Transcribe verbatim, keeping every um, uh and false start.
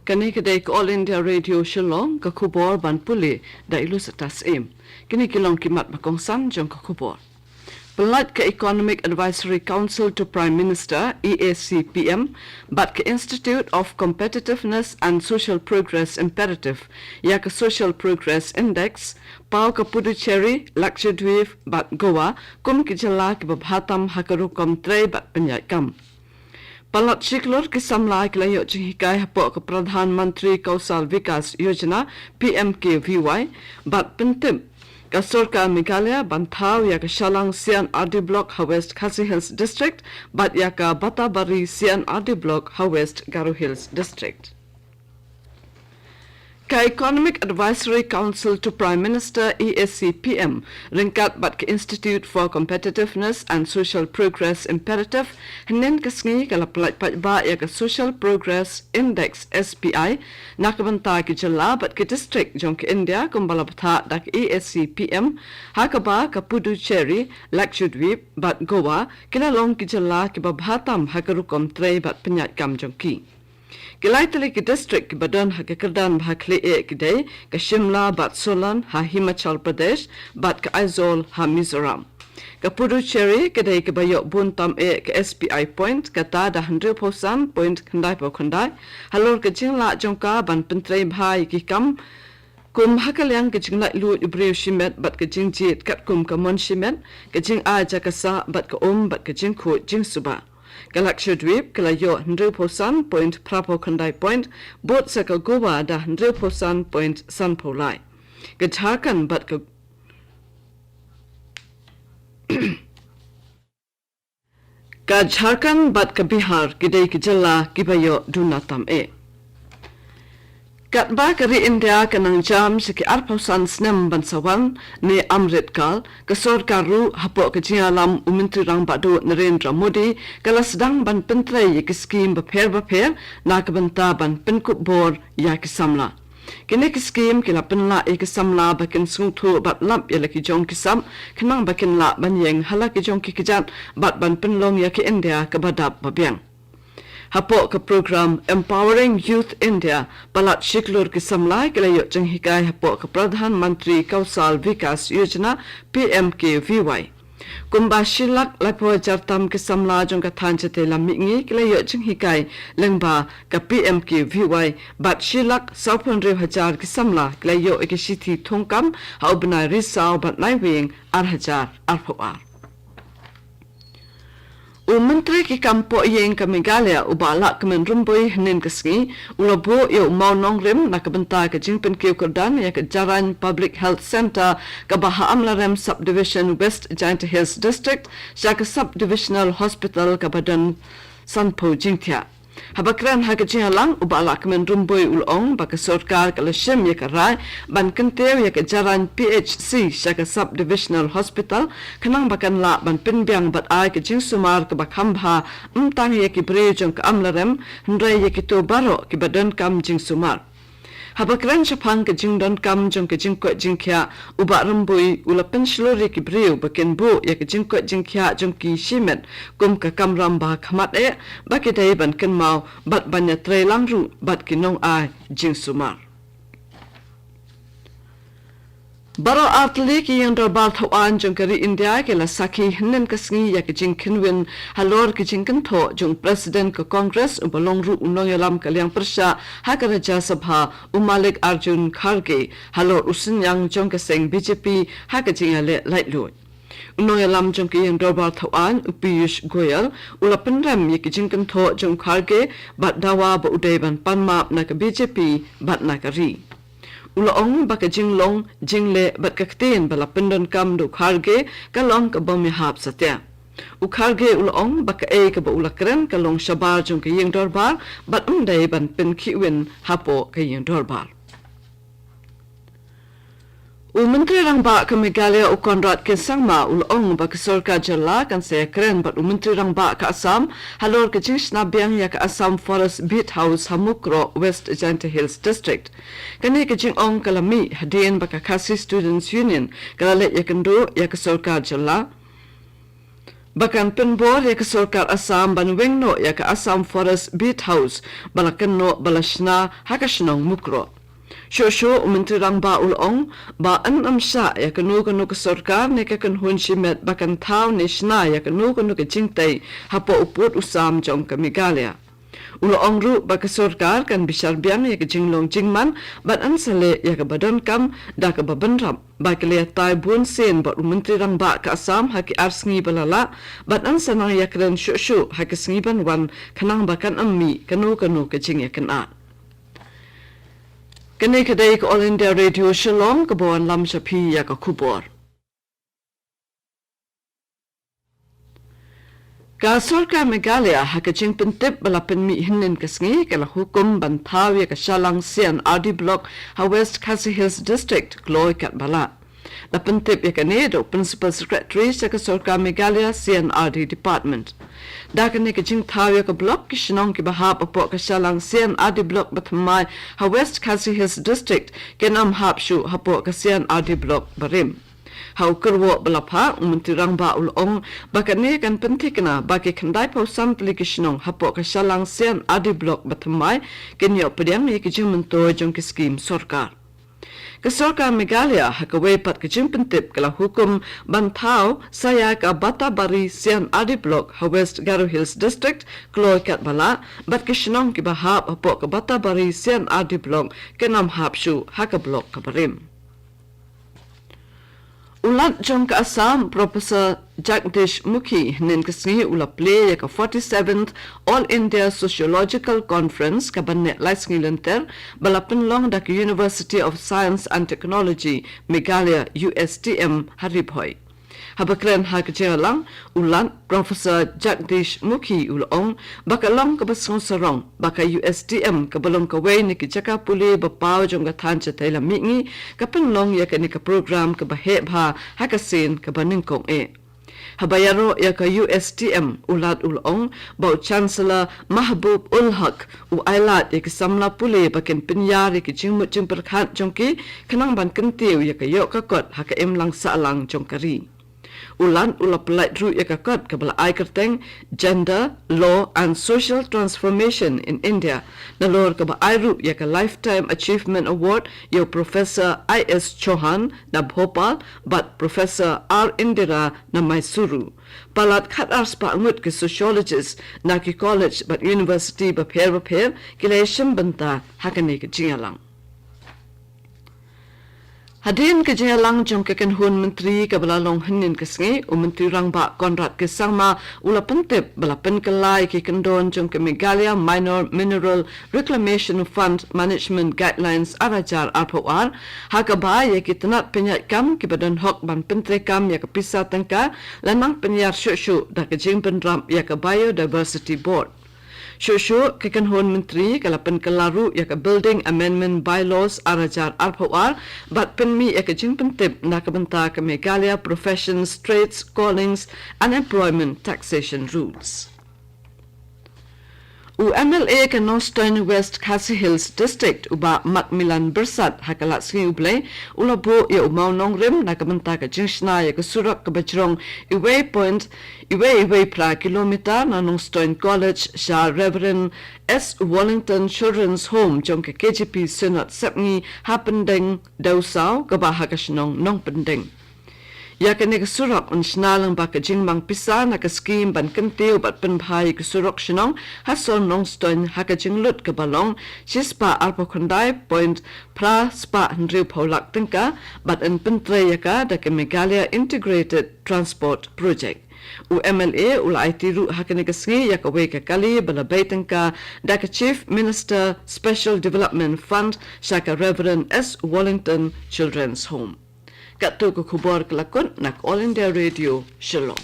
Kane ka dei ka All India Radio Shillong, ka khubor ban pule da i Lusata Syiem. Kine ki long ki mat ba kongsan jong ka khubor. Pyllait ka Economic Advisory Council to Prime Minister, E A C P M, bad ka Institute of Competitiveness and Social Progress Imperative ïa ka Social Progress Index, paw ka Puducherry, Lakshadweep bad Goa kum ki jylla kiba bha tam ha ka rukom trei bad pynïaid kam. Palat shi klur ki samla ki la ïoh jinghikai hapoh ka Pradhan Mantri Kaushal Vikas Yojana, P M K V Y, bad pyntip ka sorkar Meghalaya ban thaw ïa ka Shallang C and R D Block ha West Khasi Hills District bad ïa ka Batabari C and R D Block ha West Garo Hills District. Ka Economic Advisory Council to Prime Minister, E A C P M, ryngkat bad ka Institute for Competitiveness and Social Progress Imperative, hynnin ka sngi ka la pyllait paidbah ïa ka Social Progress Index, S P I, na ka bynta ki jylla bad ki district jong ka India kumba la bthah da ka E A C P M, ha kaba ka Puducherry, Lakshadweep bad Goa ki la long ki jylla kiba bha tam ha ka rukom trei bad pynïaid kam jong ki. Ki lai tylli ki district kiba don ha ka kyrdan ba ha khlieh ki dei ka Shimla bad Solan ha Himachal Pradesh bad ka Aizawl ha Mizoram. Ka Puducherry ka dei kaba ïoh bun tam eh ka S P I point, kata da hynriewphew san point khyndaiphew khyndai, halor ka jinglah jong ka ban pyntrei bha ïa ki kam kum ha ka liang ka jinglaitluid u briew shimet bad ka jingjied katkum ka mon shimet, ka jingai jaka sah bad ka um bad ka jingkhuid jingsuba. Ka Lakshadweep ka la ïoh hynriewphew san point phraphew khyndai point, bud sa ka Goa da hynriewphew san point sanphew lai. Ka Jharkhand bad ka ka Jharkhand bad ka Bihar ki dei ki jylla kiba ïoh duna tam eh. Katba ka ri India ka nang jam sha ki arphew san snem ban sa wan ne Amrit Kal, ka sorkar ruh hapoh ka jingïalam u Myntri Rangbah Duh Narendra Modi ka la sdang ban pyntrei ïa ki skim bapher bapher na ka bynta ban pynkup bor ïa ki samla. Kine ki skim ki la pynlah ïa ki samla ba kin sngewthuh bad lap ïa la ki jong ki sap, khnang ba kin lah ban ïeng ha la ki jong ki kjat bad ban pynlong ïa ka India kaba dap ba biang. Hapoh ka program Empowering Youth India, palat shi klur ki samla ki la ïoh jinghikai hapoh ka Pradhan Mantri Kaushal Vikas Yojana, P M K V Y. Kumba shi lak laiphew hajar tam ki samla jong ka thaiñ shatei lam mihngi ki la ïoh jinghikai lyngba ka P M K V Y, bad shi lak sawphew hynriew hajar ki samla ki la ïoh ïa ki shithi thungkam ha u bnai Risaw bad Naiwieng ar hajar arphew ar. U Myntri ki kam pohïing ka Meghalaya, u Bah Lahkmen Rymbui, hynnin ka sngi u la buh ïa u mawnongrim na ka bynta ka jingpynkiew kyrdan ïa ka Jarain Public Health Centre kaba ha Amlarem Subdivision, West Jaintia Hills District, sha ka Subdivisional Hospital kaba don sanphew jingthiah. Haba kren ha ka jingïalang, u Bah Lahkmen Rymbui u la ong ba ka sorkar ka la shim ïa ka rai ban kyntiew ïa ka Jarain P H C sha ka Subdivisional Hospital, khnang ba kan lah ban pynbiang bad ai ka jingsumar kaba kham bha, ym tang ïa ki briew jong ka Amlarem, hynrei ïa kito baroh kiba donkam jingsumar. Haba kren shaphang ka jingdonkam jong ka jingkoit jingkhiah, u Bah Rymbui u la pynshlur ïa ki briew ba kin buh ïa ka jingkoit jingkhiah jong ki shimet kum ka kamram ba khmat eh, ba ki dei ban kynmaw bad ban ïatreilang ruh bad ki nongai jingsumar. Baroh artylli ki ïing dorbar thaw aiñ jong ka ri India ki la sakhi hynnin ka sngi ïa ka jingkhynwin halor ka jingkynthoh jong u President ka Congress uba long ruh u nongïalam ka liang pyrshah ha ka Rajya Sabha, u Mallikarjun Kharge, halor u synñiang jong ka seng B J P ha ka jingïaleh laitluid. U nongïalam jong ka ïing dorbar thaw aiñ, u Piyush Goyal, u la pynrem ïa ka jingkynthoh jong u Kharge bad dawa ba u dei ban pan map na ka B J P bad na ka ri. U la ong ba ka jinglong jingleh bad ka ktien ba la pyndonkam da u Kharge ka long ka bym ïahap satia. U Kharge u la ong ba kaei kaba u la kren ka long shabar jong ka ïing dorbar bad ym dei ban pynkhihwin hapoh ka ïing dorbar. U Myntri Rangbah ka Meghalaya, u Conrad K Sangma, u la ong ba ka sorkar jylla kan sa ïakren bad u Myntri Rangbah ka Assam halor ka jingshna biang ïa ka Assam Forest Beat House ha Mukroh, West Jaintia Hills District. Kane ka jingong ka la mih hadien ba ka Khasi Students Union ka la leit ïakynduh ïa ka sorkar jylla ba kan pynbor ïa ka sorkar Assam ban weng noh ïa ka Assam Forest Beat House ba la kynnoh ba la shna ha ka shnong Mukroh. Shuh shuh u Myntri Rangbah u la ong ba yn ym shah ïa kano kano ka sorkar ne ka kynhun shimet ba kan thaw ne shna ïa kano kano ka jingtei hapoh u pud u sam jong ka Meghalaya. U la ong ruh ba ka sorkar kan bishar biang ïa ka jinglong jingman bad yn sa leh ïa kaba donkam da kaba bynrap ba ki la ïatai bun sien bad u Myntri Rangbah ka Assam ha ki ar sngi ba la lah bad yn sa nang ïakren shuh shuh ha ki sngi ban wan khnang ba kan ym mih kano kano ka jingïakynad. Kane ka dei ka All India Radio Shillong kaba wanlam sha phi ïa ka khubor. Ka sorkar Meghalaya ha ka jingpyntip ba la pynmih hynnin ka sngi ka la hukum ban thaw ïa ka Shallang C and R D Block ha West Khasi Hills District kloi katba lah. La pyntip ïa kane da u Principal Secretary sha ka sorkar Meghalaya C and R D Department. Da kane ka jingthaw ïa ka block, ki shnong kiba hap hapoh ka Shallang C and R D Block bathymmai ha West Khasi Hills District kin ym hap shuh hapoh ka C and R D Block barim. Ha u kyrwoh ba la phah, u Myntri Rangbah u la ong ba kane kan pynthikna ba ki khyndai phew san tylli ki shnong hapoh ka Shallang C and R D Block bathymmai kin ïoh pdiang ïa ki jingmyntoi jong ki skim sorkar. Ka sorkar Meghalaya ha kawei pat ka jingpyntip ka la hukum ban thaw sa ïa ka Batabari C and R D Block ha West Garo Hills District kloi katba lah bad ki shnong kiba hap hapoh ka Batabari C and R D Block kin ym hap shuh ha ka block kaba rim. U Lat jong ka Assam, Professor Jagdish Mukhi, hynnin ka sngi u la plie ïa ka forty-seventh All India Sociological Conference kaba neh lai sngi lynter ba la pynlong da ka University of Science and Technology Meghalaya, U S T M, ha Ri Bhoi. Haba kren ha ka jingïalang, u Lat Professor Jagdish Mukhi u la ong ba ka long kaba sngewsarong ba ka U S T M kaba long kawei na ki jaka pule ba paw jong ka thaiñ shatei lam mihngi ka pynlong ïa kane ka program kaba heh bha ha ka sien kaba nyngkong eh. Haba ïaroh ïa ka U S T M, u Lat u la ong ba u Chancellor Mahbub ul Haq u ailad ïa ki samla pule ba kin pynïar ïa ki jingmut jingpyrkhat jong ki khnang ban kyntiew ïa ka ïoh ka kot ha ka imlang sahlang jong ka ri. U Lat u la pyllait ruh ïa ka kot kaba la ai kyrteng Gender, Law and Social Transformation in India, nalor kaba ai ruh ïa ka Lifetime Achievement Award ïa u Professor I S Chauhan na Bhopal bad Professor R Indira na Mysuru. Palat khatar spah ngut ki sociologist na ki college bad university bapher bapher ki la ïashim bynta ha kane ka jingïalang. Hadien ka jingïalang jong ka kynhun myntri kaba la long hynnin ka sngi, u Myntri Rangbah Conrad K Sangma u la pyntip ba la pynkylla ïa ki kyndon jong ka Meghalaya Minor Mineral Reclamation Fund Management Guidelines ar hajar arphew ar, ha kaba ïa ki tnat pynïaid kam kiba don hok ban pyntreikam ïa ka pisa tyngka la nang pynïar shuh shuh da ka jingbynrap ïa ka Biodiversity Board. Shuh shuh ka kynhun myntri ka la pynkylla ruh ïa ka Building Amendment Bylaws ar hajar arphew ar bad pynmih ïa ka jingpyntip na ka bynta ka Meghalaya Professions, Trades, Callings and Employment Taxation Rules. U M L A ka Nongstoiñ West Khasi Hills District, u Bah Macmillan Byrsat, ha ka lad sngi U Blei u la buh ïa u mawnongrim na ka bynta ka jingshna ïa ka surok kaba jrong iwei point iwei iwei phra kilometer na Nongstoiñ College sha Reverend S Wallington Children's Home jong ka K J P Synod Sepngi ha Pyndengbah Dewsaw kaba ha ka shnong Nongpyndeng. Ïa kane ka surok yn shna lyngba ka jingmang pisa na ka skhim ban kyntiew bad pynbha ïa ka surok shnong ha sor Nongstoiñ ha ka jinglut kaba long shispah arphew khyndai point phra spah hynriewphew lak tyngka bad yn pyntrei ïa ka da ka Meghalaya Integrated Transport Project. U M L A u la aiti ruh ha kane ka sngi ïa kawei ka kali ba la bei tyngka da ka Chief Minister Special Development Fund sha ka Reverend S Wallington Children's Home. Katto ka khubor ka la kut na ka All India Radio Shillong.